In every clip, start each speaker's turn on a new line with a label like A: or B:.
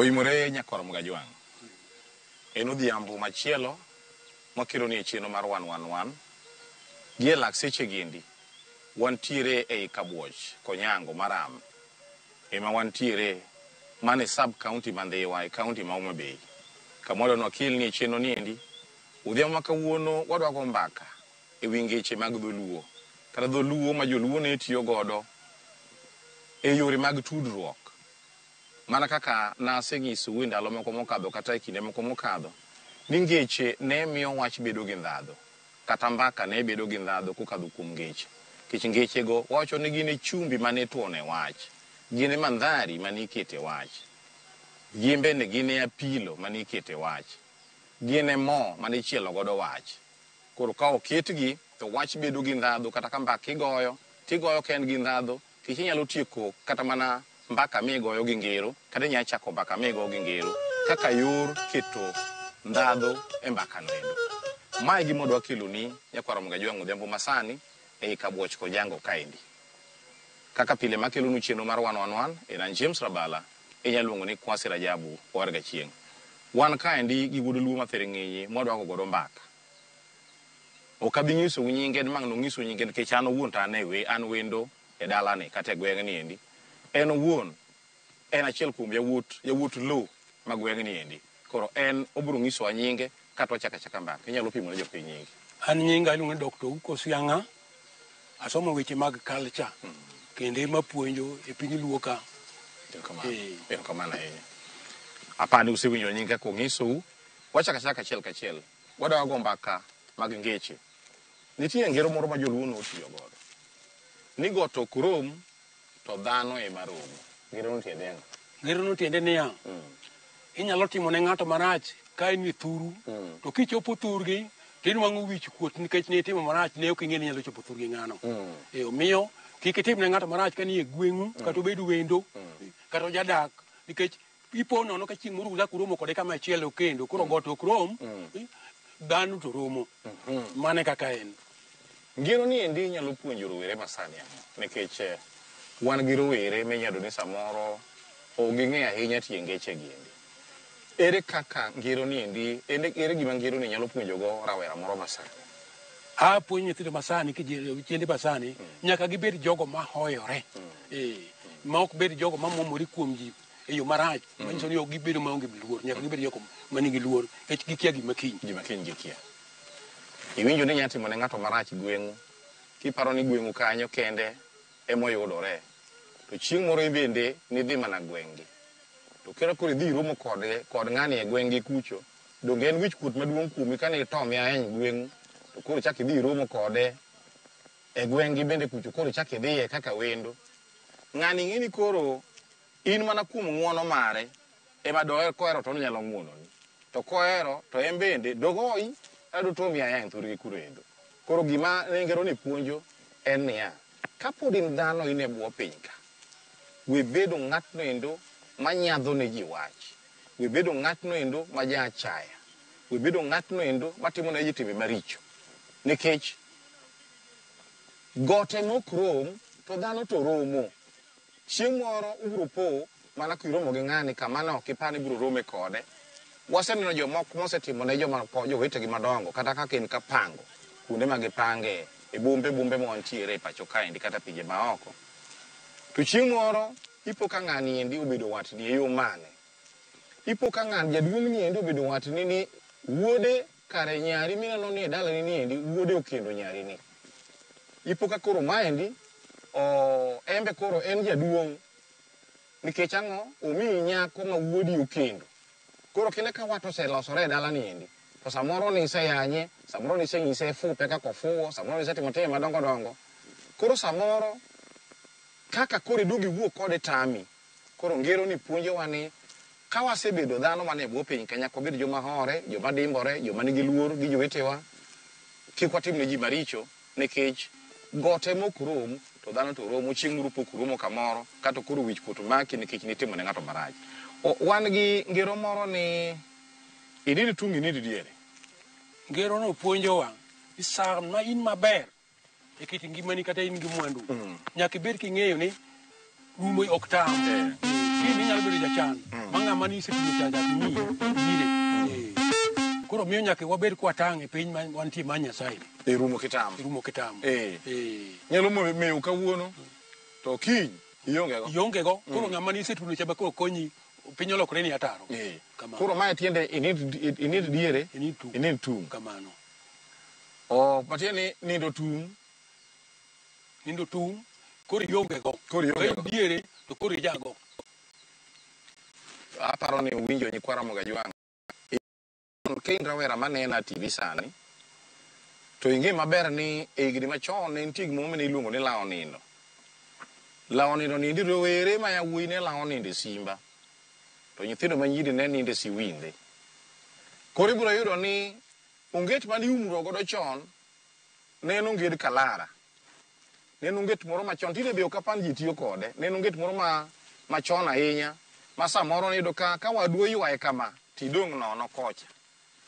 A: Oimore nyakwar Mgajwang'. En odhiambo machielo makeloni e chenro mar 111. Gi e lak seche giendi, wantiere ei Kabuoch, Konyango, Maram. Ema wantiere mana e sub county ma Ndhiwa, e county ma Homa Bay. Kama wadwa ni wakelni e chenro niendi. Odhiambo ma kawuono wadwa go mbaka e wi ngeche mag dholuo. Kata dholuo ma joluo ne tiyo godo e yore mag tudruok. Mana kaka nasenyisou e ndalo moko mokadho kata e kinde moko mokadho, ni ngeche ne miyo wach bedo gi ndhadhu, kata mbaka ne bedo gi ndhadhu kokadho kuom ngeche. Nikech ngechego wawacho ni gin e chumbi mane ituono e wach, gin e mandhari mane ikete wach, gin bende gin e apilo mane ikete wach, gin e mo mane ichielo godo wach. Koro ka oketgi to wach bedo gi ndhadhu kata ka mbaka igoyo, tigoyo ka en gi ndhadhu. Nikech inyalo tieko kata mana mbaka migoyo gi ngero, kata inyalo chako mbaka migoyo gi ngero kaka yor keto ndhadhu e mbakano endo. Mae e gima wadwa keloni nyakwar Ramogi Ajwang' odhiambo masani ei Kabuoch Kojango kaendi. Kaka pile makelonu chenro mar 111, en an James Rabala, inyalo luongo ni Kwasi Rajabu owar gachieng'. Wan kaendi gi wuod Luo ma Thiring'inyi mwadwa go godo mbaka. Ok abi nyisou nyinge ma ang' nonyisou nyinge nikech an owuon to an e we, an wendo e dalani kata e gweng'ni endi. En owuon en achiel kuom yawuot yawuot lo ma gweng'ni endi. Koro en obiro nyisowa nyinge kato wachako achaka mbaka. Inyalo pimo ne jopiny nyingi.
B: An nyinga iluongo ni Dr. Uko Siang'a. Asomo weche mag culture kendo ema apuonjo e piny Luo ka.
A: Erokamano. Erokamano ahinya. Apani usewinjo nying kaka onyisou. Wachako achaka achiel kachiel. Wadwa go mbaka mag ngeche. Nitie ngero moro ma joluo notiyo godo. Ni got ok rom to dhano ema romo. Ngero no tiende ang'o?
B: Ngero no tiende niya, inyalo timo ne ng'ato marach ka in e thuru, to kichopo thurgi to inwang'o wich kuot nikech ne itimo marach ne ok ing'e ni inyalo chopo thurgi ng'ano. E, omiyo kik itim ne ng'ato marach ka ni e gweng'u kata obed wendo kata ojadak nikech ipo nono ka chieng' moro uzak uromo kode kama chielo kendo koro got ok rom dhano to romo. Mano e kaka en.
A: Ngero ni endi nyalo puonjo rowere masani ang'o? Nikech wan gi rowere minyalo yudo ni samoro ok ging'eyo ahinya tie ngeche gi endi. Ere kaka ngero ni endi, ere gima ngero ni nyalo puonjo go rawera moro masani?
B: Apuonjo nyithindo masani, kijende masani, nyaka gibed jogo mahoyore. Ma ok bed jogo mamwomore kuom ji e yo marach, manyiso ni ok gibedo maonge luor. Nyaka gibed jogo manigi luor, nikech gikia gima kiny.
A: Gima kiny gikia. Iwinjo ni inya timo ne ng'ato marach gweng'u, kiparo ni gweng'u kanyo kende emoyudore, to chieng' moro in bende nidhi mana gweng'gi. To kata koro idhi iromo kode kod ng'ani e gweng'gi kucho, donge en wich kuot maduong' kuomi kane itome aeny gweng'u, to koro ichak idhi iromo kode e gweng'gi bende kucho, koro ichak idhiye kaka wendo. Ng'ani ing'e ni koro in mana kuom ng'uono mare ema doher kohero to onyalo ng'uononi. To kohero to en bende dogoyi kata dotomi ayany thurgi kuro endo. Koro gima ne ngeroni puonjo en niya, kapod in dhano in e bwo piny ka, we bedo ng'atno endo manyadho ne ji wach. We bedo ng'atno endo ma ja achaya. We bedo ng'atno endo matimo ne ji timbe maricho. Nikech got ema ok rom to dhano to romo. Chieng' moro ubiro po mana kiromo gi ng'ani kama ne ok ipar ni ibiro rome kode. Waseneno jomoko mosetimo ne joma jowetegi madongo kata kaka en kapango kuonde ma gipange e bombe bombe ma wantiere e pacho kaendi kata pinje maoko. To chieng' moro ipo ka ng'ani endi obedo watni e yo mane? Ipo ka ng'ani jaduong' ni endi obedo watni ni wuode kare nyari mineno ni e dalani ni endi wuode okendo nyari ni. Ipo ka koro maendi o embe koro en jaduong' nikech ang'o? Omiyi nyako ma wuodi okendo. Koro kine ka wat oselosore e dalani endi, to samoro niseyanye, samoro nisenyise fupe kaka ofuwo, samoro nisetimo timbe madongo dongo. Koro samoro kaka koro iduog iwuo kode tami. Koro ngero ni puonjowa ni ka wasebedo dhano man e bwo piny ka nyaka wabed joma hore, joma dimbore, joma nigi luor gi jowetewa. Kik watim ne ji maricho nikech got ema ok rom to dhano to romo. Chieng' moro pok uromo kamoro kato koro wich kuot maki nikech nitimo ne ng'ato marach. Wan gi ngero moro ni inind tung' inind diere.
B: Ngerono puonjowa ni sama in maber e kit ngimani kata in gi mwandu, nyaka ibed king'eyo ni rumo ok tam. Kiny inyalo bedo jachan ma ng'ama nisetugo cha chak miyi ire. Koro miyo nyaka wabed kwatang' e piny ma wantie mar Nyasaye ni.
A: E rumo kitamo.
B: Rumo kitamo.
A: Nyalo mewo kawuono to kiny ionge go.
B: Ionge go. Koro ng'ama nisetugo cha ba koro konyi piny olokore ni ataro. Kamano.
A: Koro mae tiende inind diere,
B: Inind tung'.
A: inind tung'.
B: Kamano.
A: O matiende ni nindo tung'.
B: Nindo tung', koro ionge go.
A: Koro ionge go.
B: Ka in diere to koro ijago.
A: Aparo ni uwinjo nyikwa Ramogi Ajwang'. Ka in rawera manena TV sani, to ing'e maber ni e higni machon ne nitie gimoro mane iluongo ni lawo nindo. Lawo nindo nindi rowere ma yawuoyi ne lawo nindo e simba, to nyithindo ma nyiri ne nindo e siwindhe. Koro ibiro yudo ni onget mane iumruok godo chon ne en onged kalara. Ne en onget moro machon, tinde be ok apar ji tiyo kode. Ne en onget moro machon ahinya, ma samoro niyudo ka wadu oywaye kama, tidong' nono kocha.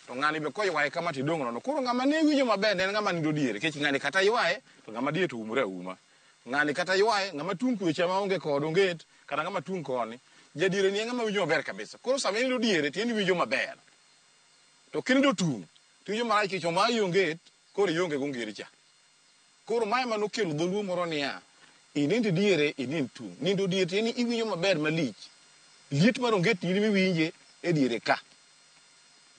A: To ng'ani be koywaye kama tidong' nono. Koro ng'ama ne winjo maber ne en ng'ama nindo diere, nikech ng'ani kata ywaye, to ng'ama diere to umore auma. Ng'ani kata ywaye, ng'ama tung' kucha maonge kod onget, kata ng'ama tung' koni. Jadiere ni en ng'ama winjo maber kabisa. Koro sama inindo diere, to in iwinjo maber. To kinindo tung', to iwinjo marach nikech omayi onget, koro ionge gi ongeri cha. Koro mae ema nokelo dholuo moro niya, inind diere, inind tung'. Nindo diere tiende ni iwinjo maber malich. Liet mar onget in miwinje e diere ka.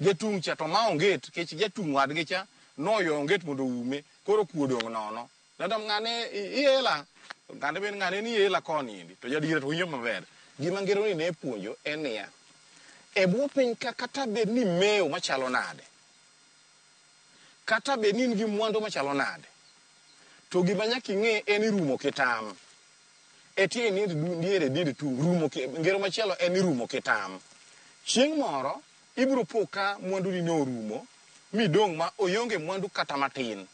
A: Jatung' cha to ma onget, nikech jatung' wadgi cha noywayo onget mondo oume, koro kuo odong' nono. Nado ng'ane iela, ng'ane ben ng'ane ni iela koni endi, to jadiere to winjo maber. Gima ngero ni ne puonjo en niya, e bwo piny ka kata bed ni mewo machalo nade, kata bed ni in gi mwandu machalo nade, to gima nyaka ing'e en ni rumo kitam. E tie nind diere nind tung', rumo ngero machielo en ni rumo kitam. Chieng' moro ibiro po ka mwandu ni norumo, midong' ma oyonge mwandu kata matin.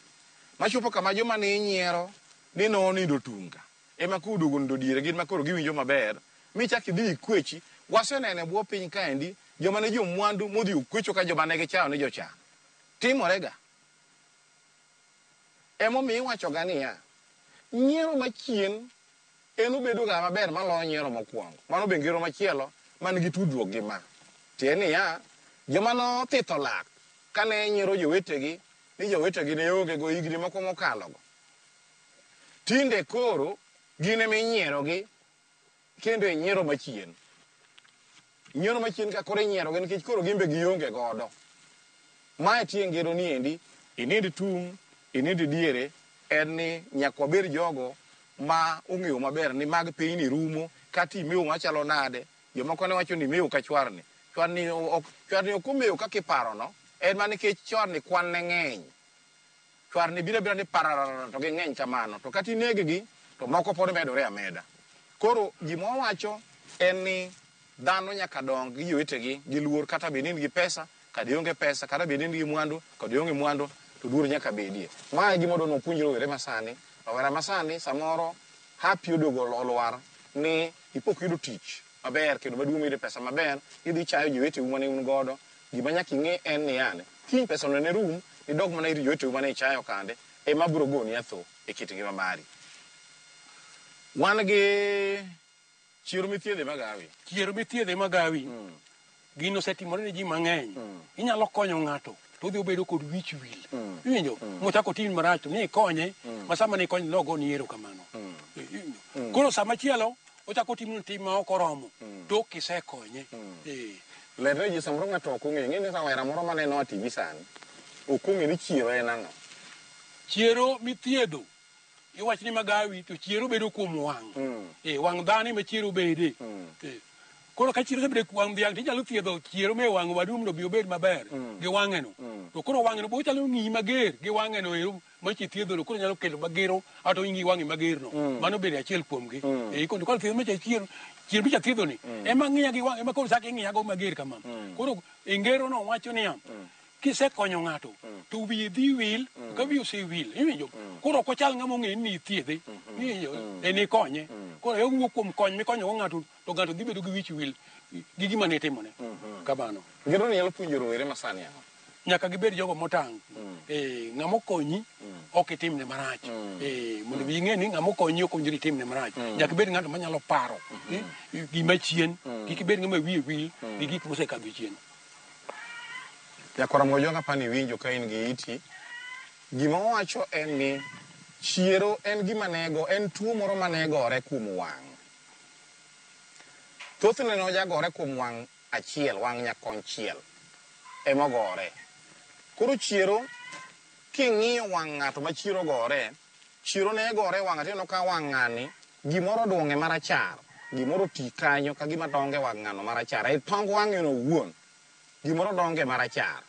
A: Machopo kama joma ne nyiero ni nonindo tung' ka, ema koduogo nindo diere gin ma koro giwinjo maber, michak idhi ikwechi. Waseneno e bwo piny kaendi joma ne jomwandu modhi okwecho ka joma ne gichayo ni jochan. Timorega. Emomiyo iwachoga niya, nyiero machien en obedo ga maber maloyo nyiero mokwongo. Mano be ngero machielo man gi tudruok gi ma. Tiende niya, joma nothitho lak kane nyiero jowetegi ni jowetegi ne onge go higni moko mokalogo. Tinde koro gin ema inyierogi kendo e nyiero machien. Nyiero machien ka koro inyierogi nikech koro gin be gionge godo. Mae tie ngero ni endi, inind tung', inind diere, en ni nyaka wabed jogo ma ong'eyo maber ni mag pinyni rumo, kata imewo machalo nade. Jomoko ne wacho ni imewo ka chwarni. Chwarni ok omewo kaka iparono, en mana nikech chwarni kwan ne ng'eny. Chwarni biro abira ni pararara to ging'eny kamano. To kata ineg-gi, to moko pod medore ameda. Koro gima wawacho en ni dhano nyaka dong gi jowetegi gi luor, kata bed ni in gi pesa, kata ionge pesa, kata bed ni in gi mwandu, kata ionge mwandu, to luor nyaka bedie. Mae e gima wadwa ni wapuonj rowere masani. Rawera masani samoro hapi oduogo olwar ni ipok iyudo tich maber kendo maduong' miyude pesa maber, idhi chayo joweteu mane un godo. Gima nyaka ing'e en niya, kiny pesa no ne rum, idog mana ir joweteu mane ichayo kande, ema biro goni atho e kit ngima mari. Wan gi chiero mithiedhe magawi.
B: Chiero mithiedhe magawi. Gino osetimore ne ji mang'eny. Inyalo konyo ng'ato to odhi obedo kod wich wil. Iwinjo? Mochako otim marach to ni ikonye, ma sama ni ikonye nogoni erokamano. Iwinjo? Koro sama chielo ochako otimni tim ma ok oromo tok kisekonye.
A: Ler ne ji samoro ng'ato ok ong'eyo. Ing'e ni rawera moro maneno e TV sani ok ong'e ni chiero en ang'o.
B: Chiero mithiedho iwach ni magawi to chiero bedo kuom wang'. Wang' dhano ema chiero bede. Koro ka chiero osebedo kuom wang' dhiang' tinyalo thiedho chiero me wang' wadu mondo obi obed maber gi wang'e no. To koro wang'e no bo chalo ng'iyi mager gi wang'e no ero machi thiedho no, koro nyalo kelo magero ato ing'i wang'e mager no. Mano bende achiel kuomgi. Kondo koro thiedho macha chiero, chiero micha thiedho ni, ema ng'iya gi wang'e, ema koro chak ing'iya go mager kama. Koro e ngero no wacho niya, kisekonyo ng'ato to wiye dhi wil, ka wiye osewil, iwinjo? Koro ok ochal ng'ama ong'e ni ithiedhe, iwinjo? En ikonye. Koro e owuok kuom kony mikonyo go ng'ato, to ng'ato dhi bedo gi wich wil gi gima ne itimone. Kamano.
A: Ngero ni nyalo puonjo rowere masani ang'o?
B: Nyaka gibed jogo motang'. Ng'ama okonyi ok itimne marach. Mondo mi ing'e ni ng'ama okonyi ok owinjore itimne marach. Nyaka ibed ng'ato manyalo paro gima chien, kik ibed ng'ama wiye wil gi gik mosekadho chien.
A: Nyakwar Ramogi Ojwang' apani iwinjo ka in gi iti. Gima owacho en ni chiero en gima nego, en tuo moro manegore kuom wang'. Thothne nojagore kuom wang' achiel, wang' nyakonchiel emogore. Koro chiero, king'iyo wang' ng'ato ma chiero gore, chiero ne gore wang' tineno ka wang' ng'ani gimoro oduong'e marachar, gimoro oti kanyo ka gima donge wang' ng'ano marachar. E tong wang'e no owuon, gimoro donge marachar.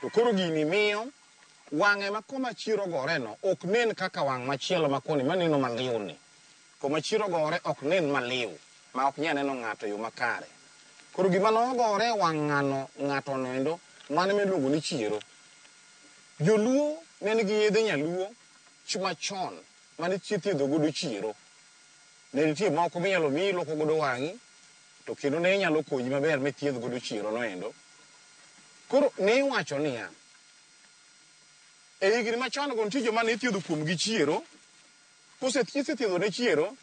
A: To koro gini miyo wang'e ma koma chiero gore no ok nen kaka wang' machielo ma koni maneno maliw ni. Koma chiero gore ok nen maliw, ma ok nyal neno ng'ato e yo makare. Koro gima nogore e wang' ng'ano, ng'ato noendo, mano ema iluongo ni chiero. Joluo ne nigi yedhe nyaluo machon mane ithiedho godo chiero. Ne nitie moko minyalo miyi iluoko godo wang'i, to kendo ne nyalo konyi maber mithiedh godo chiero noendo. Koro ne iwacho niya, e higni machon go nitie joma ne ithiedho kuom gi chiero, kosethiedho ne chiero,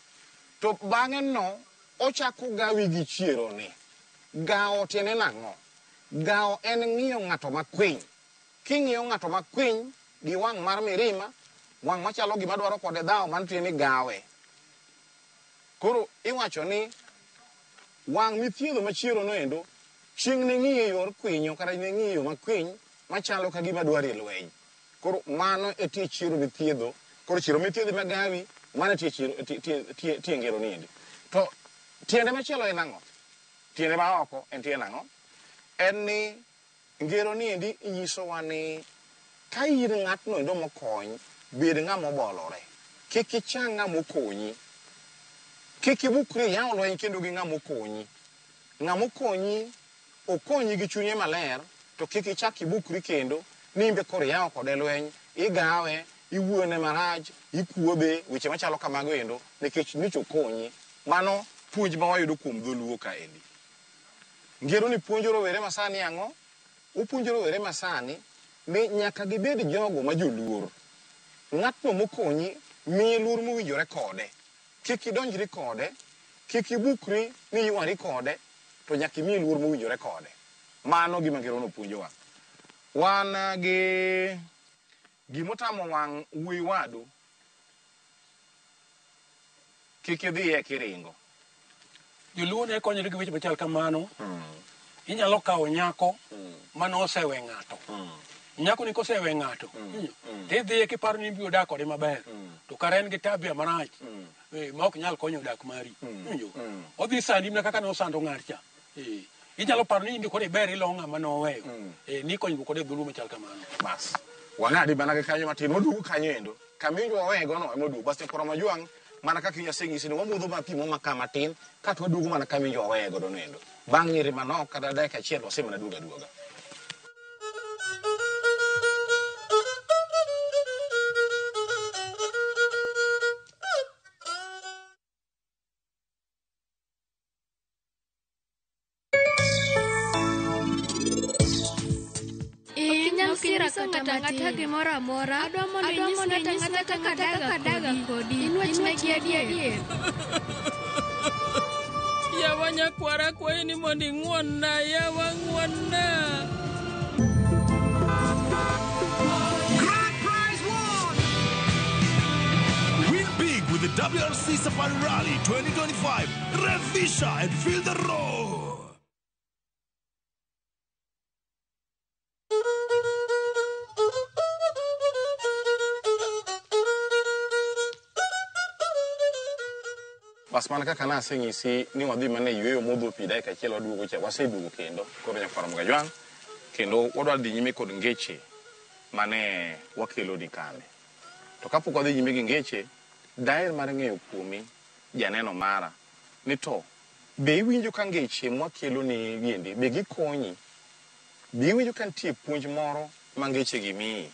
A: to bang'e no ochako gawi gi chiero ni. Gawo tiende nang'o? Gawo en ng'iyo ng'ato makwiny. King'iyo ng'ato makwiny gi wang' mar mirima, wang' machalo gima dwaro kode dhawo, mano tiende ni gawe. Koro iwacho ni wang' mithiedho machiero noendo, chieng' ne ng'iye yor kwinyo kata ne ng'iye yo makwiny machalo ka gima dwaro e lweny. Koro mano e tie chiero mithiedho. Koro chiero mithiedho magawi, mano e tie chiero, tie ngero niendi. To tiende machielo en ang'o? Tiende ma oko en tiende ang'o? En ni ngero niendi nyisowa ni ka in ng'atno endo mokony, bed ng'ama obolore. Kik icha ng'ama okonyi. Kik ibukri iyaw lweny kendo gi ng'ama okonyi. Ng'ama okonyi, okonyi gi chunye maler, to kik ichak ibukri kendo ni imbe koro iyawo kode lweny, igawe, iwuoyone marach, ikuodhe, weche machalo kamago endo, nikech nyocha okonyi. Mano puonj ma wayudo kuom dholuo kaendi. Ngero ni puonjo rowere masani ang'o? Opuonjo rowere masani ni nyaka gibed jogo ma joluor. Ng'atno mokonyi, miye luor mowinjore kode. Kik idonjri kode, kik ibukri ni ywari kode, to nyaka imiye luor mowinjore kode. Mano gima ngerono puonjowa. Wan gi gimotamo wang' wuoyi wadu, kik idhiye kiringo.
B: Joluo ne konyore gi weche machal kamano. Inyalo kawo nyako mane osewe ng'ato. Nyako ni kosewe ng'ato, tidhiye kiparo ni ibiro dak kode maber. To kare en gi tabia marach ma ok nyal konyo dak mari. Iwinjo? Odhi sandi mana kaka nosando ng'at cha. Inyalo paro ni in koro iber ilo ng'ama noweyo. Ni konyruok kode e dholuo machal kamano.
A: Bas. Wang'adi mana gi kanyo matin, waduogo kanyo endo. Kama iwinjo wawego no ema waduogo. Bas nyakwar Majwang', mana kaka aseng'isi ni wamodho mana pi momaka matin, kato waduogo mana kama iwinjo waweye godo no endo. Bang' nyiri manok kata dakika achiel wasemana duogo aduoga.
C: Nyiso ng'ato ang'ata gimoro amora. Adwa mondo inyis ng'ato ang'ata kaka adaga kodi. In wachna gi adier.
D: Yawa nyakwara akwayi ni mondo ing'won-na, yawa ng'won-na.
E: Grand Prize won! Win big with the WRC Safari Rally 2025. Revisha and feel the roar.
A: Bas mana kaka naseng'isi ni wadhi mana e yueyo modho pi dakika achiel waduogo cha, waseduogo kendo koro nyakwar Mogajwang' kendo wadwa dhi nyime kod ngeche mane wakelo di kande. To kapok wadhi nyime gi ngeche, daher mar ng'eyo kuomi janeno mara ni to be iwinjo ka ngeche mwakelo ni giendi be gikonyi? Be iwinjo ka nitie puonj moro ma ngeche gi miyi?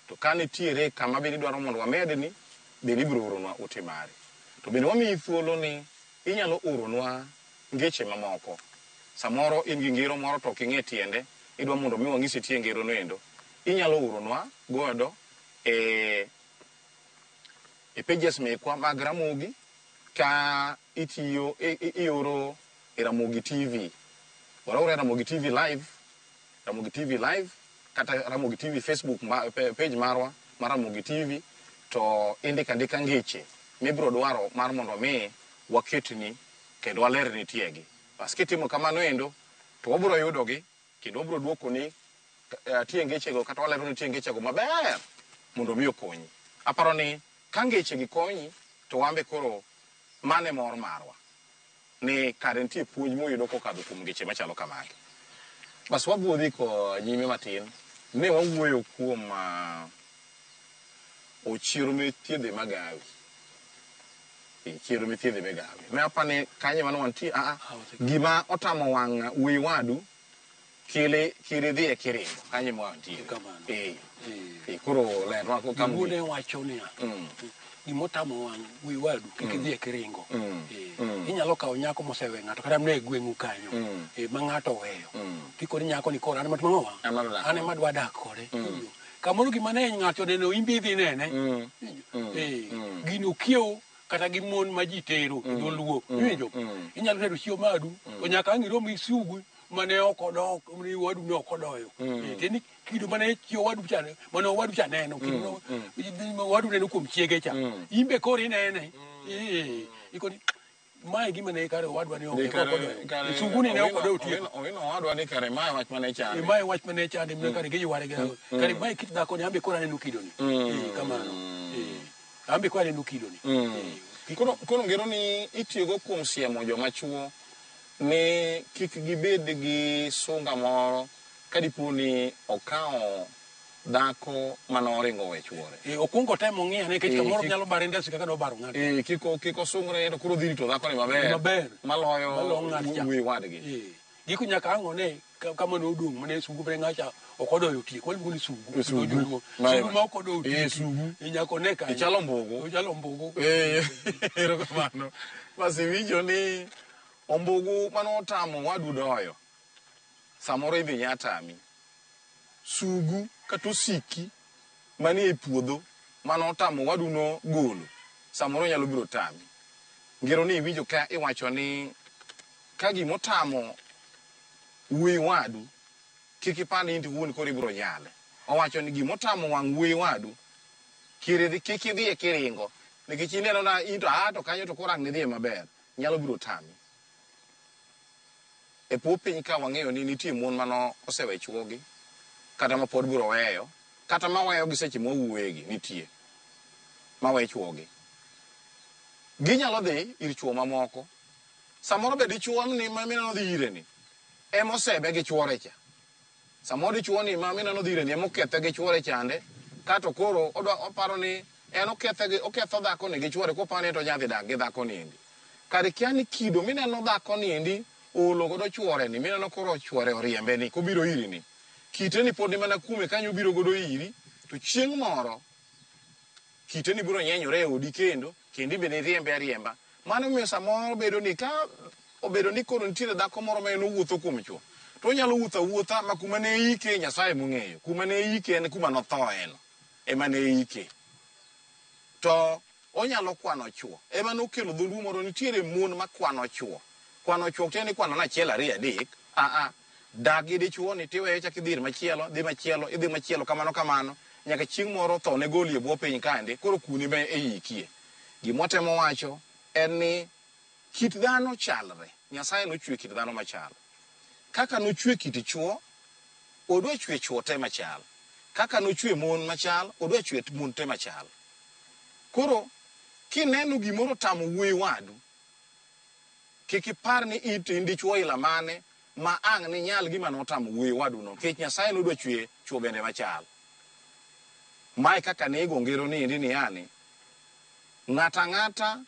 A: To ka nitiere kama bende idwaro mondo wamedni, bende ibiro oronwa ote mari. To bende wamiyi thuolo ni inyalo oronwa ngeche mamoko. Samoro in gi ngero moro to ok ing'e tiende, idwa mondo mi wang'isi tie ngero no endo, inyalo oronwa godo e pages mekwa mag Ramogi ka itiyo ioro e Ramogi TV. Ora Ramogi TV live, Ramogi TV live kata Ramogi TV Facebook page marwa mar Ramogi TV, to indika andika ngeche mibiro dwaro mar mondo mi waketni kendo walerni tiegi. Bas kitimo kamano endo to wabiro yudogi kendo wabiro duokoni tie ngechego kata waleroni tie ngechego maber mondo mi okonyi. Aparo ni ka ngechegi konyi to wambe koro mane mor marwa ni kare nitie puonj moyudo kokadho kuom ngeche machalo kamagi. Bas wabiro dhi ko nyime matin. Ne wawuoyo kuom ochiero mithiedhe magawi. Chiero mithiedhe magawi. Ne apani kanye mane wantie gima otamo wang' wuoyi wadu kile kiri kiringo kanye ma wantie. Koro lerwa ko kam
B: wuode wacho niya. Gima otamo wang' wuoyi wadu kik idhi e kiringo. Inyalo kawo nyako mosewe ng'ato kata mana e gweng'u kanyo ma ng'ato oweyo. Tikoni nyako ni koro an ema an ema adwa dak kode. Kamoro gima ne ng'ato oneno in be idhi nene. Gino kiewo kata gi mon ma ji tero e dholuo. Iwinjo? Inyalo tero chiemo madu to nyaka ang' irom gi sugu mane ok odok mane wadu ne ok odoyo. Tiende kido mane chio wadu cha mane wadu cha neno kido wadu neno kuom chiege cha. In be koro inene. Ikoni mae gima ne kare wadwa ne ok odoyo. Sugu ni ne ok odoyo tieko.
A: Owino wadwa ni kare mae wach mane chande.
B: Mae wach mane chande mane kare giyware gi. Kare mae kit dhako ni ambe koro aneno kido ni. Kamano. Ambe koro aneno kido ni.
A: Koro ngero ni itiyogo kuom siemo joma chuo ni kik gibed gi sunga moro kadipo ni okawo dhako mane oringo owe chuore.
B: Okwongo temo ng'iyo nikech kamoro nyalo bare ndasi kaka nobaro ng'ato.
A: Kik osungre to koro dhi rito dhako ni maber maloyo wuoyi wadgi.
B: Giko nyaka ang' one kama nodong' mane sugu mane ng'acha ok odoyo tieko. Waluongo ni sugu. Sugu ma ok odoyo tieko.
A: Sugu.
B: Nyaka one kanyo.
A: Ichalo mbugu.
B: Ochalo mbugu.
A: Erokamano. Bas iwinjo ni ombugu mane otamo wadu doyo samoro idhi nya tami. Sugu kata osiki manie e puodho mane otamo wadu no golo samoro nyalo biro tami. Ngero ni iwinjo ka iwacho ni ka gimotamo wuoyi wadu kik ipar ni in iwuon koro ibiro nyale. Owacho ni gimotamo wang' wuoyi wadu kik idhi e kiringo nikech ineno na in to to kanyo to koro ang' nidhiye maber nyalo biro tami. E bwo piny ka wang'eyo ni nitie mon mano osewe chuogi kata ma pod biro weyo kata ma weyo gi seche mwawuoyegi nitie ma we chuogi. Ginyalo dhi ir chuo mamoko. Samoro be dichuo ni ma mineno dhi ire ni ema osebe gi chuore cha. Samoro dichuo ni ma mineno dhi ire ni ema okethe gi chuore chande kato koro oparo ni en oketho dhako ni gi chuore koparo ni to onyalo dhi dak gi dhako ni endi. Kare kia ni kido mineno dhako ni endi olo godo chuore ni mineno koro chuore oriembe ni kobiro iri ni kite ni pod ni mana kuome kanyo obiro godo iri to chieng' moro kite ni biro nyenyore e odi kendo kendo ibe niriembe ariemba. Mano miyo samoro bedo ni ka obedo ni koro nitiere dhako moro ma en owuotho kuom chuo to onyalo wuotho awuotha ma kuma ne ike Nyasaye mong'eyo. Kuma ne ike en kuma nothoe no ema ne ike. To onyalo kwano chuo. Ema nokelo dholuo moro nitiere mon makwano chuo. Kwano chuo ok ni kwano na 1 2 3. Dak gi dichuo ni tiweyo chak idhi ir machielo, dhi machielo, idhi machielo kamano kamano nyaka chieng' moro tho ne goli e bwo piny kaendi koro kuni be e ikie. Gima watemo wacho en ni kit dhano chalre. Nyasaye nochwe kit dhano machal. Kaka nochwe kit chuo, odwa chwe chuo te machal. Kaka nochwe mon machal, odwa chwe mon te machal. Koro kineno gimoro tamo wuoyi wadu, kik ipar ni in dichuo ila mane ma ang' ni nyal gima notamo wuoyi wadu no nikech Nyasaye nodwa chwe chuo bende machal. Mae kaka ne igo ngero ni endi ni yani ng'ata ang'ata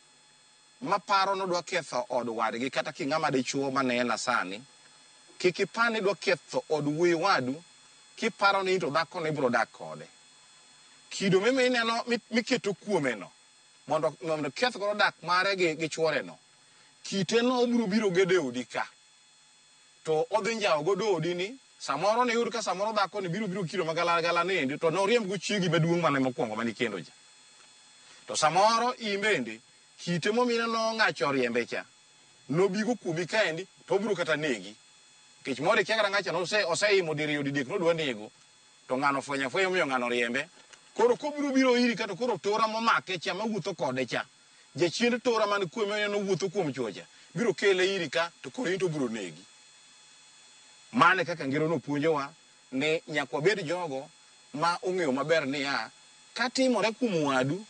A: maparo nodwa ketho od wadgi kata ki ng'ama dichuo manena sani kik ipar ni idwa ketho od wuoyi wadu kiparo ni to dhako ni ibiro dak kode. Kido mineno miketo kuome no mondo keth godo dak mare gi chuore no kite no obiro biro gedo e odi ka to odhi njawo godo odi ni Samoro ne yud ka samoro dhako ni biro biro kiro magalagala nendi to noriemb go chiegi maduong' mane mokwongo mane ikendo cha. To samoro in bende kite momineno ng'acha oriembe cha nobigo kuomi kaendi to obiro kata negi. Nikech moro ikia kata ng'acha oseimo diriyo didek nodwa nego to ng'ano ofwenyo afwenya omiyo ng'ano oriembe. Koro kobiro biro iri ka to koro tora momake cha mawuotho kode cha. Jachiend tora man kuome nowuotho kuom chwo cha biro kele iri ka to koro in to obiro negi. Mano e kaka ngero no puonjowa ni nyaka wabed jogo ma ong'eyo maber niya katimore kuom wadu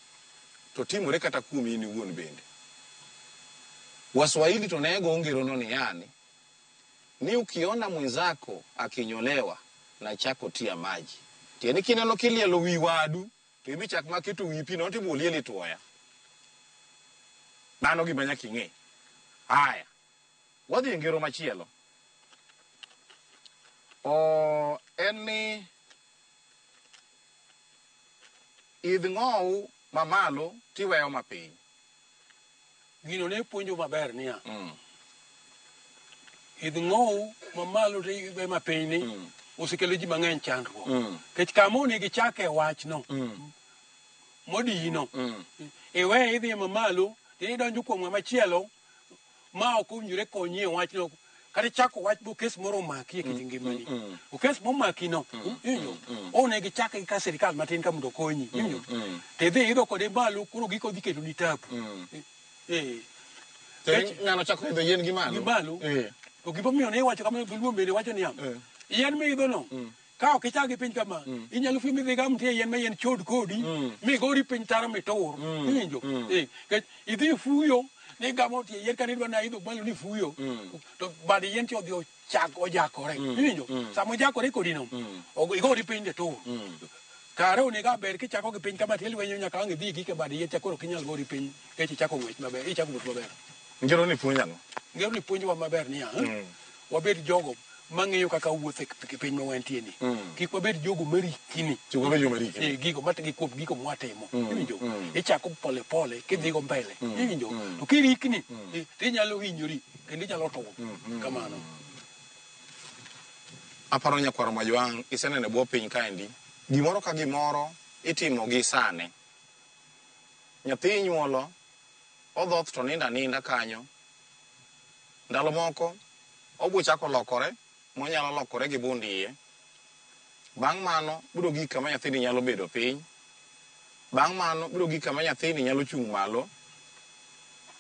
A: to timore kata kuom in iwuon bende. Waswahili to ne go ngero no niya ni ukiona mwenzako akinyolewa na chako tia maji. Tiende kineno kilielo wi wadu to ibi chak maketo wi pi no to lieli tuoya. Mano gima nyaka ing'e. Haya. Wadhi e ngero machielo. En ni idh ng'owu mamalo tiweyo mapiny.
B: Gino ne puonjo maber niya. Idh ng'owu mamalo tiweyo mapiny ni osekelo ji mang'eny chandruok. Nikech kama onego ichake wachno modino iweye idhi mamalo tidonjo kuom ng'ama chielo ma ok owinjore konyi e wachno. Kata ichako wach bo kes moro omaki e kit ngimani. Okes momaki no, iwinjo? Onego ichake gi ka sirikal matin ka mondo okonyi, iwinjo? To idhi idho kode malo koro giko dhi ketoni tabu.
A: Ng'ano chako idho yien gi malo?
B: Gi malo. To gimomiyo ne iwacho kamano dholuo bende wacho niya, yien miidho no, ka ok ichak gi piny kama, inyalo fwenyo midhi gam nitie yien ma yien chod kodi, migori piny tara mitur, iwinjo? Nikech idhi fuyo, ni gamo tie yien kane idwa na idho malo ni fuyo, to bad yien ti odhi ojakore, iwinjo? Sama ojakore kodi no, igori piny de tur. Kare onego aber kichako gi piny kama tilwenyo nyaka ang' idhi gike bad yien cha koro ok inyal gori piny nikech ichako ng'wech maber, ichako wuoth maber.
A: Ngero ni puonjo ang'o?
B: Ngero ni puonjowa maber niya, wabed jogo mang'eyo kaka wuotho e piny ma wantie ni. Kik wabed jogo marikni.
A: Kik wabed jogo marikni.
B: Gigo mat gi kuom gigo mwatimo. Iwinjo? Ichako pole pole kidhigo mbele. Iwinjo? To kirikni, tinyalo hinyori kendo inyalo tur. Kamano.
A: Aparo nyakwar Majwang' iseneno e bwo piny kaendi. Gimoro ka gimoro itimo gi sane. Nyathi inyuolo, odhoth to nindo aninda kanyo. Ndalo moko, obwo chako lokore, monyalo lokore gi bund iye. Bang' mano, biro gik kama nyathini nyalo bedo piny. Bang' mano, biro gik kama nyathini nyalo chung' malo.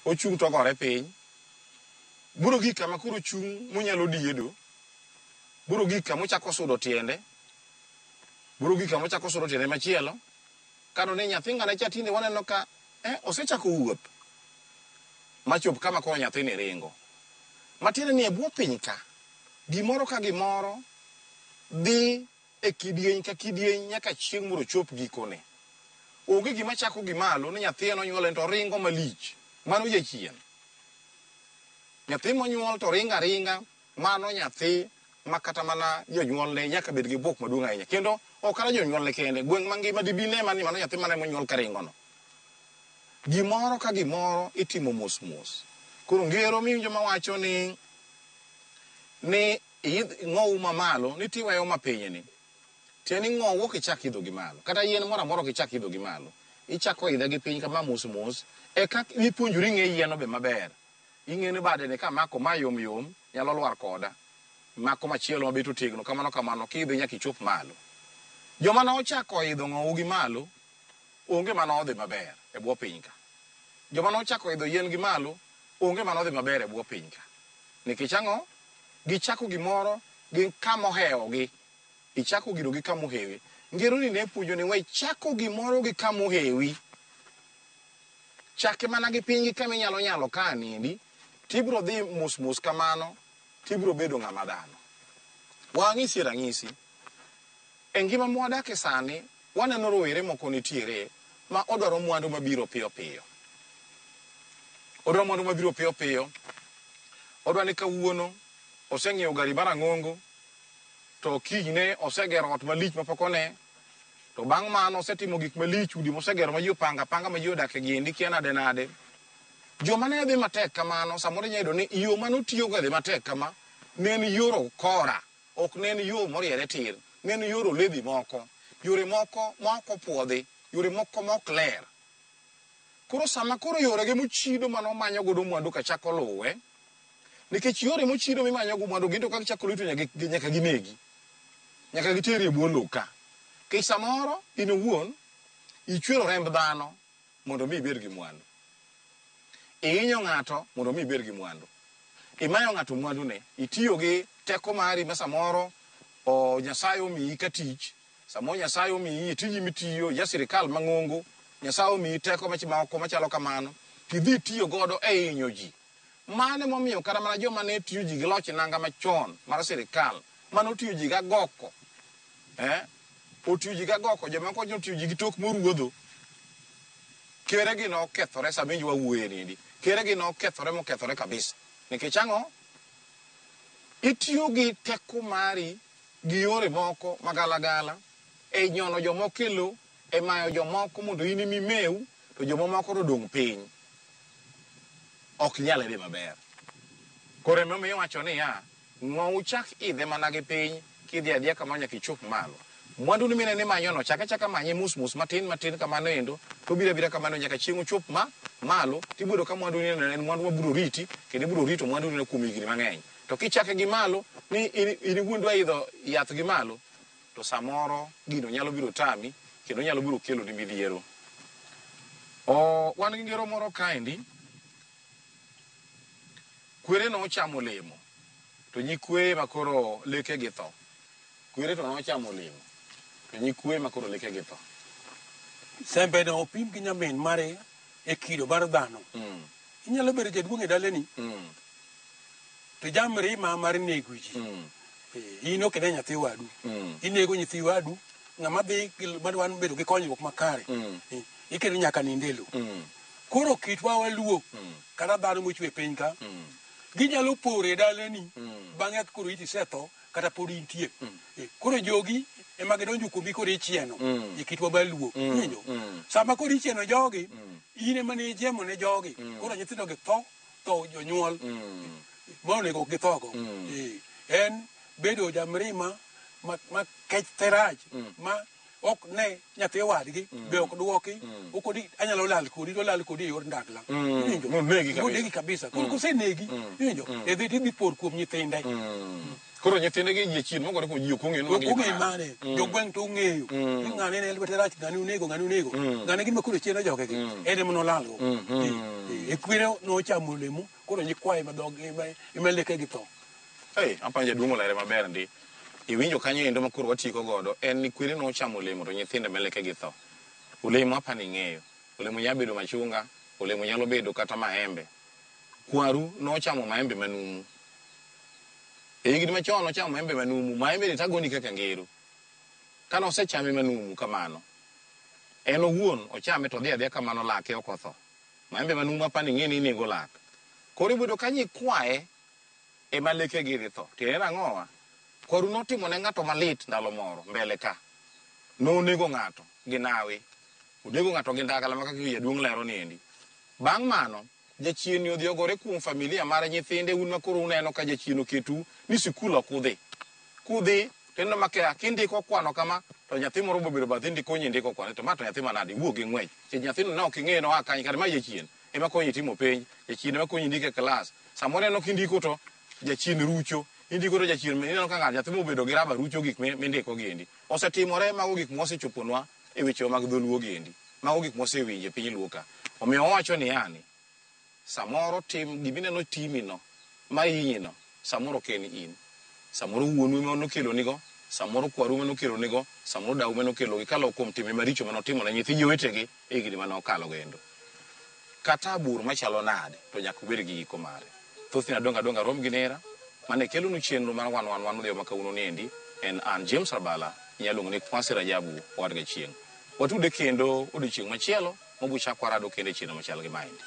A: Ochung' to ogore piny. Biro gik kama koro ochung' monyalo diedo. Biro gik kama ochako sudo tiende. Biro gik kama ochako sudo tiende machielo. Kano ne nyathi ng'ane cha tinde waneno ka osechako wuoth. Machop kama koro nyathini ringo. Matiende ni e bwo piny ka, gimoro ka gimoro dhi e kidieny ka kidieny nyaka chieng' moro chop gikone. Onge gima chako gi malo ni nyathi en onyuol to ringo malich. Mano jachien. Nyathi monyuol to ringo aringa, mano nyathi ma kata mana jonyuolne nyaka bed gi buok maduong' ahinya. Kendo ok kata jonyuolne kende, gweng' mangima dibi ne mani mano nyathi mane monyuol ka ringono. Gimoro ka gimoro itimo mos mos. Koro ngero miwinjo mawacho ni idh ng'owu mamalo ni tiweyo mapiny ni. Tiende ni ng'owu ok ichak idho gi malo. Kata yien moro amora ok ichak idho gi malo. Ichako idhe gi piny kama mos mos, eka ipuonjori ng'e yien be maber. Ing'e ni bade ni kamako ma yom yom, nyalo lwar koda. Mako machielo mabet otegno kamano kamano kidhi nyaka ichop malo. Joma ne ochako idho ng'owu gi malo, onge mane odhi maber e bwo piny ka. Joma ne ochako idho yien gi malo, onge mane odhi maber e bwo piny ka. Nikech ang'o? Gichako gimoro gi kama ohewogi. Ichako gino gi kama ohewi. Ngero ni ne puonjo ni we chako gimoro gi kama ohewi. Chake mana gi piny gi kama inyalo nyalo ka nindi, tibiro dhi mos mos kamano, tibiro bedo ng'ama dhano. Wang'isi ranyisi. E ngima mwadake sani, waneno rowere moko nitiere ma odwaro mwandu mabiro piyo piyo. Odwaro mwandu mabiro piyo piyo. Odwaro ni kawuono oseng'iewo gari mar ang'ongo, to kinyne osegero ot malich mapok one, to bang' mano osetimo gik malich, udi mosegero ma ji opango apanga ma ji odake giendi kia nade nade. Joma ne dhi matek kamano, samoro inyalo yudo ni yo mane otiyogo e dhi matek kama, ne en yor okora. ok ne en yo moriere tir, ne en yor oledhi moko, yore moko ma ok opuodhi, yore moko ma ok ler. Koro sama koro yorege mochido mane omanyo godo mwandu ka chako luwe, nikech yore mochido mimanyo go mwandu gin to ka gichako luwi to nyaka ginegi. Nyaka giteri e bwo lowo ka. Nikech samoro in owuon ichwero remb dhano mondo mi ibed gi mwandu. Ihinyo ng'ato mondo mi ibed gi mwandu. Imayo ng'ato mwandune, itiyo gi teko mari ma samoro o Nyasaye omiyi ka tich, samoro Nyasaye omiyi e tiji mitiyo, ja sirikal mang'ongo, Nyasaye omiyi teko moko machalo kamano, tidhi itiyo godo e hinyo ji. Mano emomiyo kata mana joma ne tiyo ji gi loch nanga machon mar sirikal, mane otiyo ji gagoko, otiyo ji gagoko, jomoko notiyo ji gi tok moruodho, keregi nokethore sama injo wawuoye niendi. Keregi nokethore mokethore kabisa. Nikech ang'o? Itiyo gi teko mari gi yore moko magalagala e nyono jomoko e lowo, e mayo jomoko mondo in ema imew, to jomamoko to odong' piny. Ok nyal dhi maber. Koro emomiyo iwacho niya, ng'owu chak idhe mana gi piny, kidhi adhiya kamano nyaka ichop malo. Mwandu ni mineno imanyono, chak achaka manye mos mos matin matin kamano endo, to obiro abira kamano nyaka chieng' ochop ma malo, tibiro ka mwandu ni en mwandu mabiro riti, kendo ibiro rito mwandu ni kuom higni mang'eny. To kichake gi malo, ni in iwuon idwa idho yath gi malo, to samoro gino nyalo biro tami, kendo nyalo biro kelo ni midhiero. Wan gi ngero moro kaendi, kwere nochamo olemo, to nyikweye ma koro lekegi tho. Kwere to nochamo olemo, to nyikweye ma koro lekegi tho.
B: Sembe no opim gi nyamin mare e kido mar dhano. Inyalo bedo jaduong' e dalani, to jamrima mar nego ji. In ok ine nyathi wadu. Inego nyithi wadu, ng'ama dhi madwa bedo gi konyruok makare. Ikelo nyaka nindo e lowo. Koro kitwa waluo, kata dhano mochwe e piny ka, ginyalo poro e dalani, bang'e koro iti isetho, kata pod intie. Koro jogi ema gidonjo kuomi koro ichieno, e kitwa mar luo. Iwinjo? Sama koro ichieno jogi, in ema ne ijiemo ne jogi, koro nyithindo gi tho, tho jonyuol, ma onego ok githogo. En bedo jamrima ma kech te rach, ma ok ne nyathi wadgi, be ok duoki, okoni anyalo lal kodi, to lal kodi e yor ndagla. Iwinjo?
A: Monegi kabisa.
B: Monegi kabisa. Koro kosenegi, iwinjo? E dhi tidhi por kuom nyithinde.
A: Koro nyithinde gi jachien mogore kuom ji ok ong'eyo ni magi
B: Ok ong'eyo
A: joma
B: mane, jogweng' to ong'eyo. Ni ng'ane ne lwete rach, ng'ane onego, ng'ane onego. Ng'ane gima koro chien ojogegi, en ema nolalgo. E kwere nochamo olemo, koro nyikwaye ma dhog ema lekegi tho.
A: Ei, apanjo jaduong' olere maber ndi. Iwinjo kanyo endo ma koro watieko godo, en ni kwere nochamo olemo to nyithinde ma lekegi tho. Olemo apani ing'eyo. Olemo nyalo bedo machunga, olemo nyalo bedo kata maembe. Kwaru nochamo maembe manumu. E higni machon nochamo maembe manumu, maembe ni tagoni kaka ngero. Kane osechame manumu kamano, en owuon ochame to odhi adhiya kamano lake ok otho. Maembe manumu apani ing'e ni inego lak. Koro iboyudo ka nyikwaye ema lekegi dhi tho. Tiende nang'owa? Kwaru notimo ne ng'ato malit ndalo moro mbele ka. Nonego ng'ato gi nawi. Onego ng'ato gi ndagala ma kaka jaduong' lero niendi. Bang' mano, jachien ni odhi ogore kuom familia mare nyithinde un ma koro uneno ka jachien oketu ni sikul ok udhi. Kudhi to ineno ma kindiko kwano kama to nyathi moro bobedo bathi ndiko konyi ndiko kwano to ma to nyathi manade iwuok gi ng'wech. Nikech nyathino ne ok ing'eyo noa kanye kata ma jachien ema konyi timo penj, jachien ema konyi ndiko e klas. Samoro ineno kindiko to jachien rucho, indiko to jachien ineno ka ng'ato nyathi mobedo gi raba rucho gik mindiko giendi. Osetimore mago gik mosechoponwa e wechewa mag dholuo giendi. Mago gik mosewinjo e piny luo ka. Omiyo wawacho ni yani, samoro tim gimineno timi no, ma hinyi no, samoro ok en in. Samoro wuonu ema nokelonigo, samoro kwaru ema nokelonigo, samoro dau ema nokelogi kaluwo kuom timbe maricho manotimo ne nyithi jowetegi e higni mane okalo go endo. Kata bur machalo nade to nyaka obed gi giko mare. Thothne adong' adong'a rom gi nera, mane kelonu chenro mar wan wan wan odhiambo ma kawuono niendi en an James Rabala, inyalo luongo ni Kwasi Rajabu owad Gachieng'. Watude kendo odiochieng' machielo mabuchak warado kendo e chenro machal gi maendi.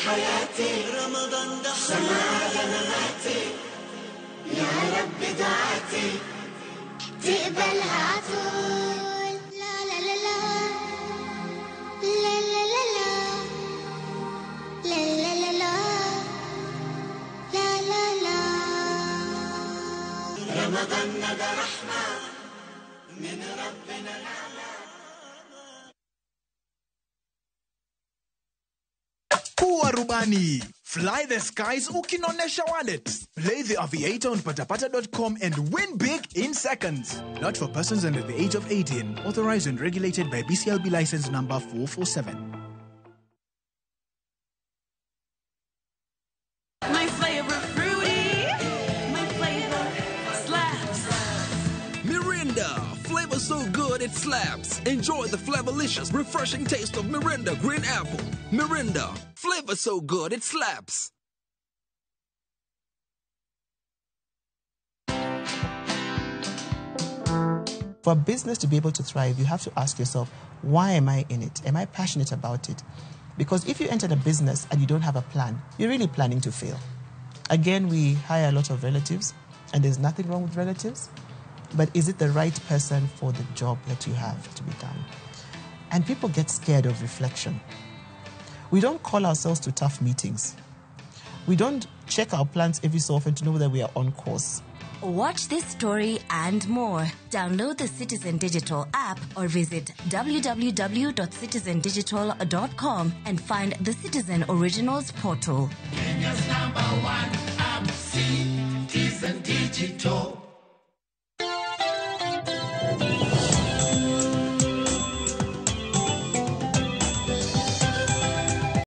F: حياتي، رمضان ده شمعة مماتي، يا رب دعاتي تقبلها عطول. لا لا لا لا لا لا لا لا لا لا لا لا لا لا. رمضان ده رحمة من ربنا نعمة.
E: Kuwa rubani. Fly the skies ukinonesha wallet. Play the Aviator on patapata.com and win big in seconds. Not for persons under the age of 18. Authorized and regulated by BCLB license number 447.
G: My flavor fruity, my flavor slaps.
H: Mirinda, flavor so good it slaps. Enjoy the flavorlicious, refreshing taste of Mirinda Green Apple. Mirinda, flavor so good it slaps.
I: For a business to be able to thrive, you have to ask yourself, why am I in it? Am I passionate about it? Because if you enter a business and you don't have a plan, you're really planning to fail. Again, we hire a lot of relatives, and there's nothing wrong with relatives, but is it the right person for the job that you have to be done? And people get scared of reflection. We don't call ourselves to tough meetings. We don't check our plans every so often to know whether we are on course.
J: Watch this story and more. Download the Citizen Digital app or visit www.citizendigital.com and find the Citizen Originals portal.
F: Kenya's number one app, Citizen Digital.